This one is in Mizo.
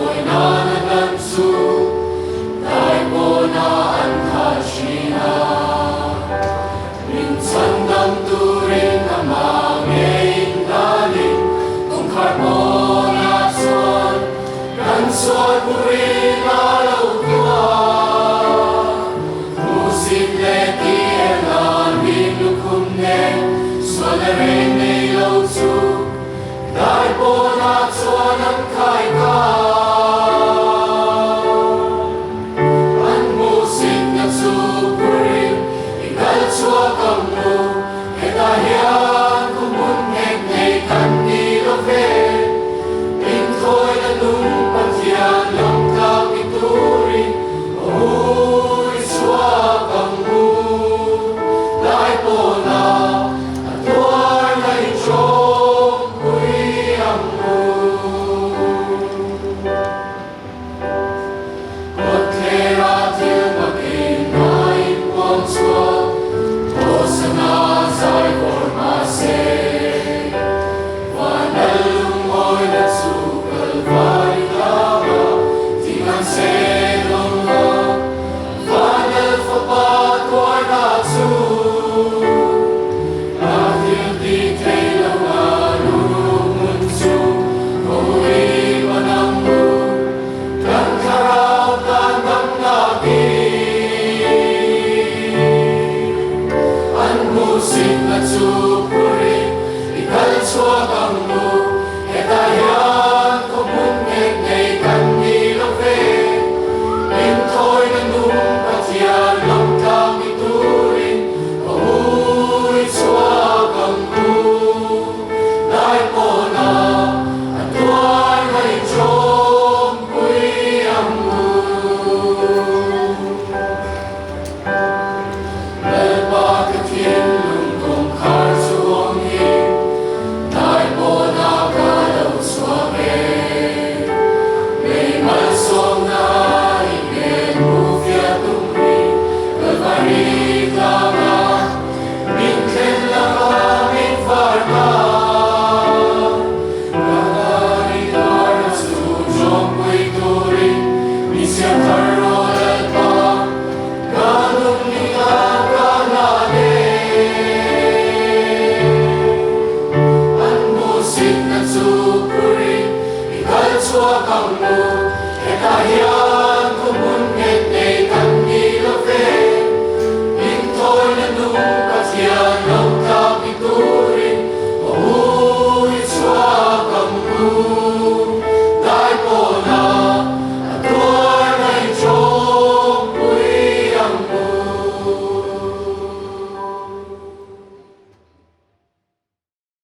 thawi nana hlan chu dai pawnah an hal thin a. Min chhandam turin amah ngeiin hlanin kawngkhar pawnah chuan kan sual phurin a lo tuar. Hmuhsit leh tih-ela hlim lukhum nen sual a reng nei lo chu dai pawnah chuan an khai ta. An hmuhsitna chu phurin i kal chhuak ang u, hetah hian khu hmun nghet nei kan ni lo ve. Inthawina nung Pathian lawmtlak ni turin aw u i chhuak ang u. Lai pawna a tuarna i tawngpui ang u. Kawtthlerah thil makin a inpuang chhuak, Hosana zai vawr mahse, Van lal lungawina chu Kalvari tlanga thing an sen awm a, Van lal fapa tuarna chu a thil tih thei lo a ruk hmun chu Khawi ban ang u. Kan thlarau tan damnak i an hmuhsitna chu phurin i kal chhuak ang u. Hetah hian khawhmun nghet nei kan ni lo ve. Inthawina nung Pathian lawmtlak ni turin aw u i chhuak ang u. Lai pawna a tuar mai tawngpui ang u. Lalpa ka thinlung kawngkhar chu awm hi, Lai pawna ka lo chhuak e. Lei malsawmna i hmel hmu fiah tum hi, Kalvari tlanga Min thlen laka min far ta. Ka tari tuarna chu tawngpui turin mi siam thar rawh Lalpa, ka nung ninga ka hlan e. An hmuhsitna chu phurin i kal chhuak ang u, hetah hian khawhmun nghet nei kan ni lo ve. Inthawina nung.